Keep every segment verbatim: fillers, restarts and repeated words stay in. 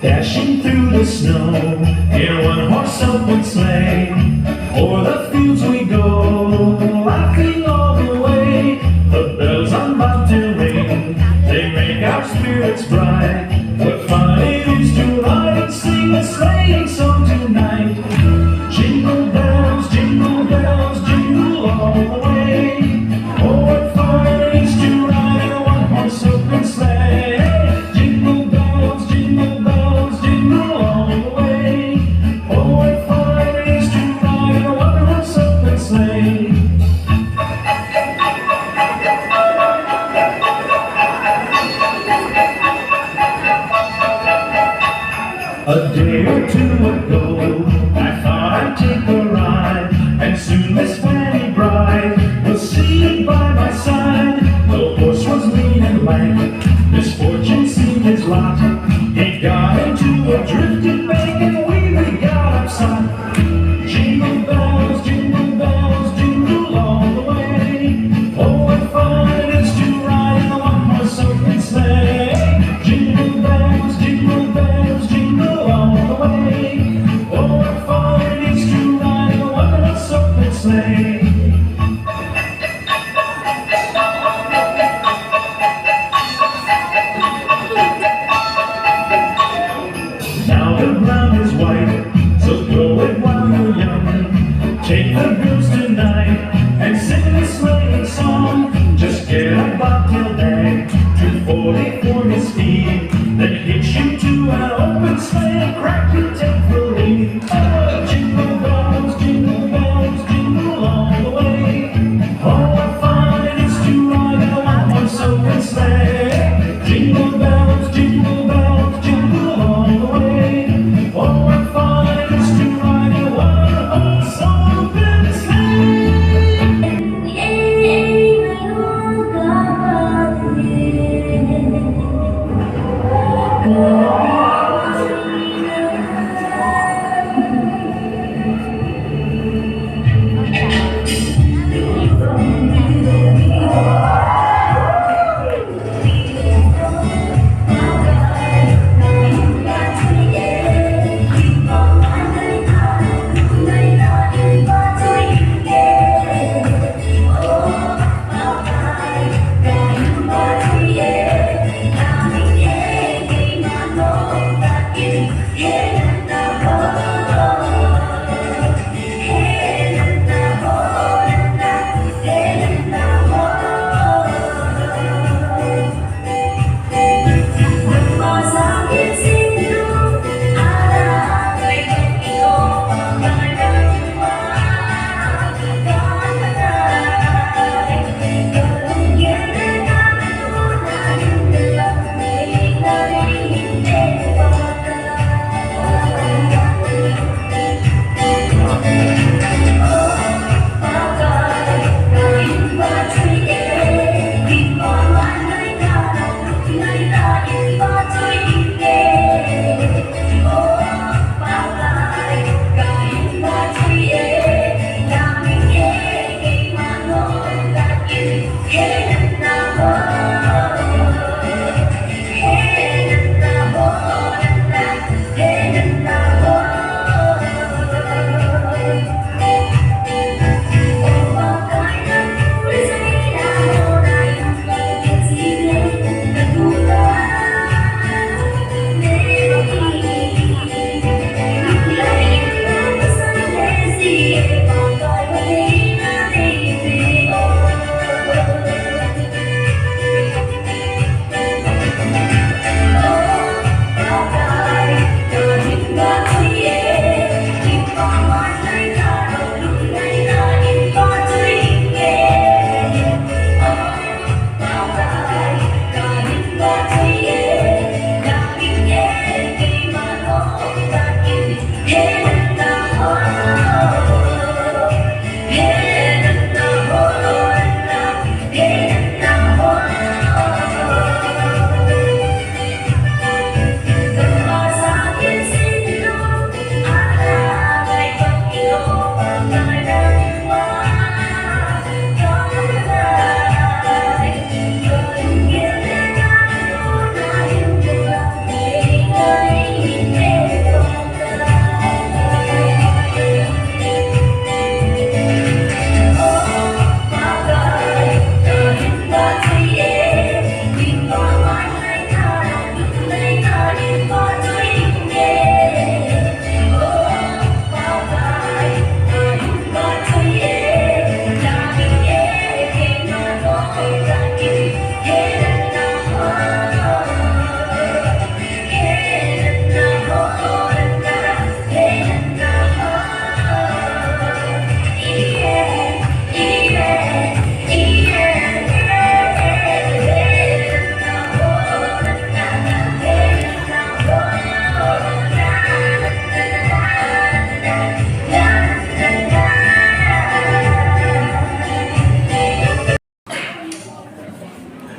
Dashing through the snow in a one-horse open sleigh. O'er the fields we go, laughing all the way. The bells on bobtail ring, they make our spirits bright. What fun it is to ride and sing a sleighing song tonight. Jingle bells, jingle bells, jingle all the way. Oh, what fun it is to ride in a one-horse open sleigh. Jingle bells, jingle bells, jingle all the way. Oh, what fun it is to ride in a one-horse open sleigh. A day or two ago, I thought I'd take a ride, and soon Miss Fanny Bright was seated by my side. The horse was lean and lank, misfortune seemed his lot. He got into a drifted bank, and we, we got upset. Jingle bells, jingle bells, jingle all the way. Oh, what fun it is to ride in a one-horse open sleigh. Jingle bells, jingle bells, jingle all the way. Oh, what fun it is to ride in a one-horse open sleigh. Now the ground is white, so go it while you're young. Take the girls tonight and sing the sleighing song. Just get a bobtail bag, two forty for your speed, then hitch you to an open sleigh and crack, you take the lead. Oh, jingle bells, jingle bells, jingle all the way. Oh, what fun it is to ride in a one-horse open sleigh. Jingle bells, jingle bells, jingle all the way. Oh, what fun it is to ride in a one-horse open sleigh.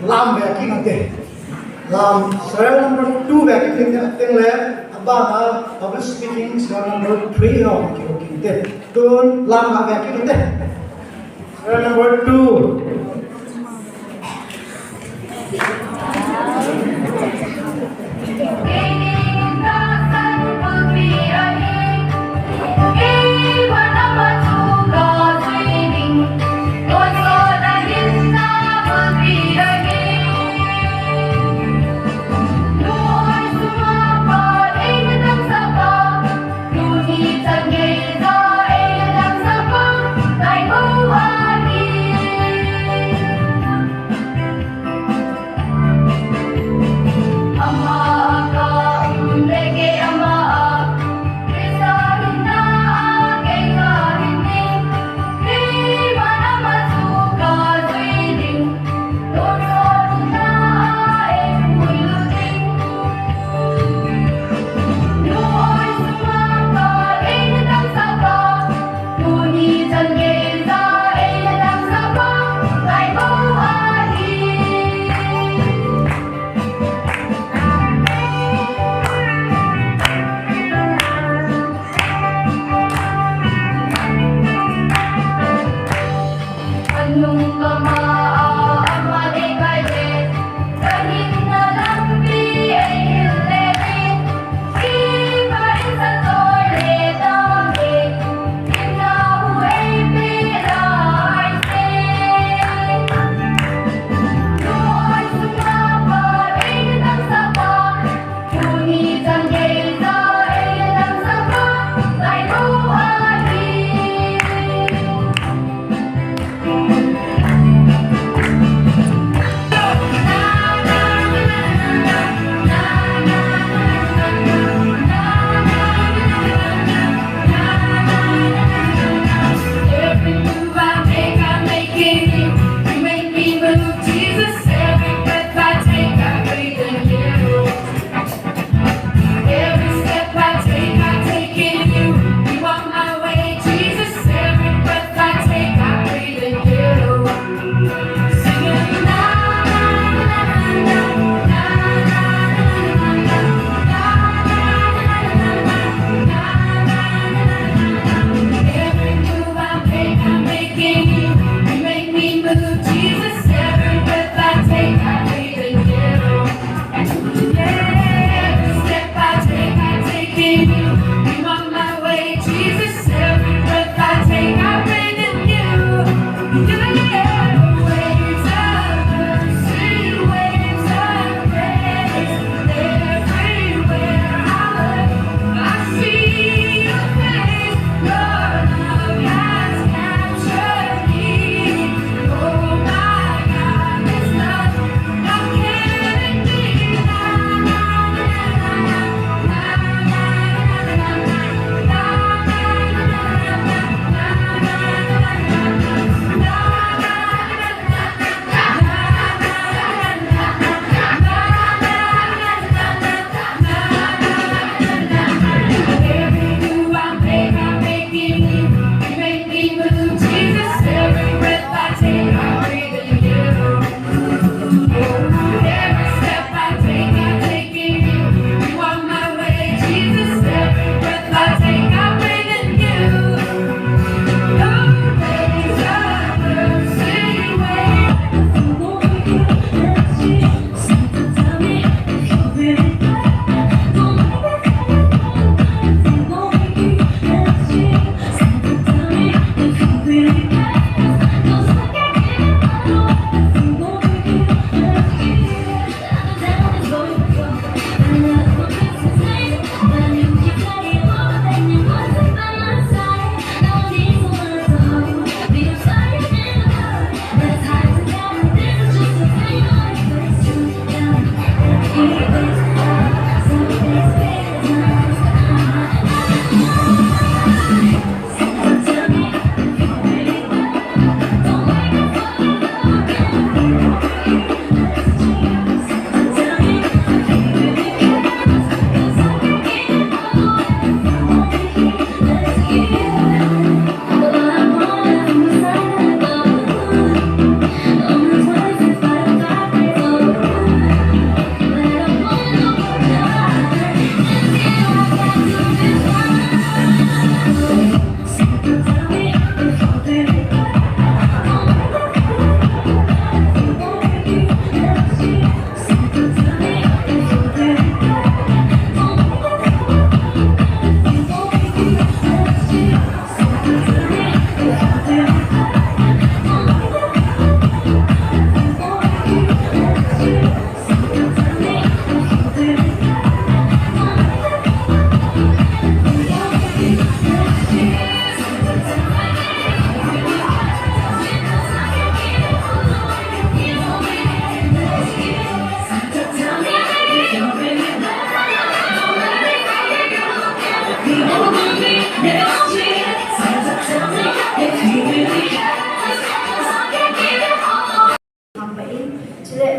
Lam ve kit inte. Lam serial number two ve kit inte, teng le, abana public speaking serial number three ho kit inte. Tun lam ve kit inte. Serial number two.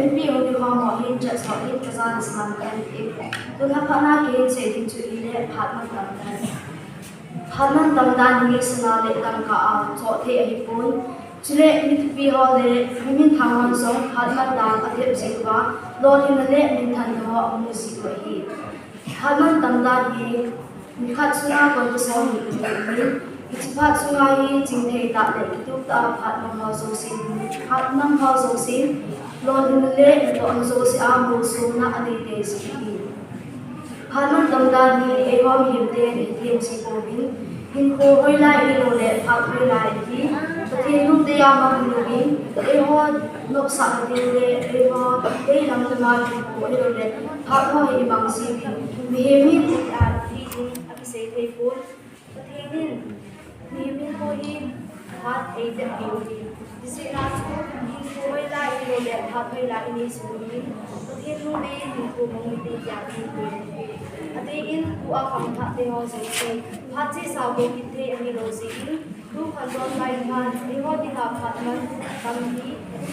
Mipi hung kikhom ho hin chat ho hin kajana salam kahin pe. Tun aphat na kahin sei ding chu ahile phat mantam dan. Phat mantam dan hi sana le dangka a choh thei ahipon. Chule mi thupi ho le mi minthang hon jong phat man dan athep jeh uva, lolhinna le minthanna ho amu jeh u ahi. Phat mantam dan hi nikhat sunga kon kisom ni ahi. Hiche phat sunga hi chingthei tah le kitup tah a phat nam ho jouse, phat nam ho jouse, lolhinna le natohna jouse a molsona anei tei jeh ahi. Phat mantam dan hi eiho mihem ten ihethem ji pouvin, hinkho hoilai ahilou le phat hoilai ahi. Pathen lungdei a mang louvin, eiho nopsahna ding le eiho deilam lama hinkho ahilou le phat ho hi imang jiuvin, mihem hi tia hi ding akisei thei pon. Pathen in mihem hinkho hi phat eitep peh uvin, hijeh a chu hinkho hoilai ahilou le phat hoilai inei jing uvin, Pathen lungdei in hinkho mang uvin tia kahin ti. Adeh in tua khangthah teho jouse, phat chesa bou kit thei ahilou jeh in, tu khangdon lai phat, eiho dinga phat mantam hi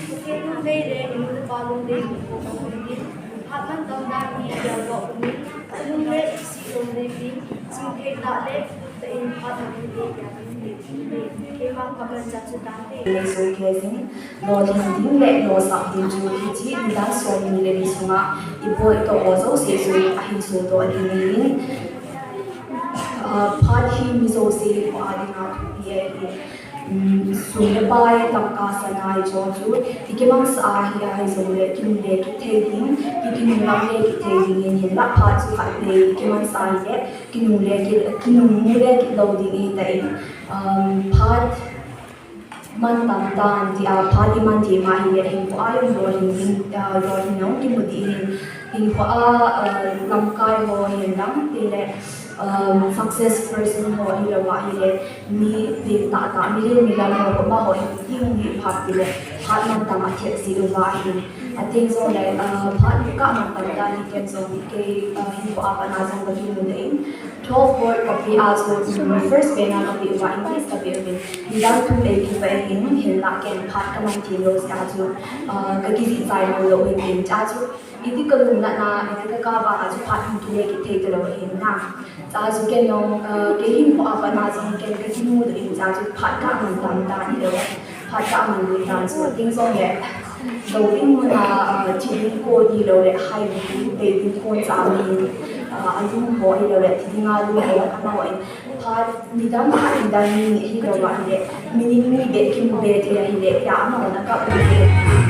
Pathen lungdei le inu le ipa lungdei hinkho mang uvin, phat mantam dan hi geldoh umin, alung le isih lom le pin, chingthei tah le kitup tah in phat mang uvin tia kahin ti. Keima kamanchah chu tante. Lolhin ding le lolsap ding chu hiche nidan somni le ni sunga ibol toh ho jouse chu ahin sodoh ding ahin, ah, phat hi mi jouse hinkho a dinga thupi ahi. Um, sum le pai, dangka sana hicheho chu ikimangsah a hi ahi jongle kinungle kit thei ding, ki, kinunglang le kit thei ding ahin, hinla phat chu khatvei ikimangsah a hile kinungle kit, kinungmu le kit lou ding ahitai. Um, phat mantam dan tia phat iman thei ma hile hinkho a jong lolhin ding, ah, lolhinna jong kimu ding ahin, hinkho a, ah, lamkai ho hihen lang tile, um, success person ho ahilou ahile mi ding tahtah, mi lin mi lal ho, amaho hi hung hi phat tile phat mantam athep jeh uva ahin. Ateng jongle, ah, phat kah mantam dan hi ken jong kei, ah, hinkho a pat na jong kakimu in, twelve board kapeh a chu, um, first pen a kapeh uva English kapeh uvin, nidan thum eipeh uva ahin, hinla ken phat kaman them lou jeh a chu, ah, kakijih chai lou lou ahin, chua chu iti kalungnatna, iti kakap a chu phat hung kile kit thei talou ahin na. Chua chu ken jong, ah, kei hinkho a pat na jong ken kakimudoh in, chua chu phat kah mantam dan hilou, phat kah manlut dan chu ateng jongle, lou ding mun a, ah, thi ding kon hilou le, hai ding, bei ding kon cha mi, ah, alung ho hilou le, thi dinga lung ho, amaho in phat nidan khat nidan ni ni hilou ahile, minute ni beh kimu be thei ahile tia amahon akap u ahi.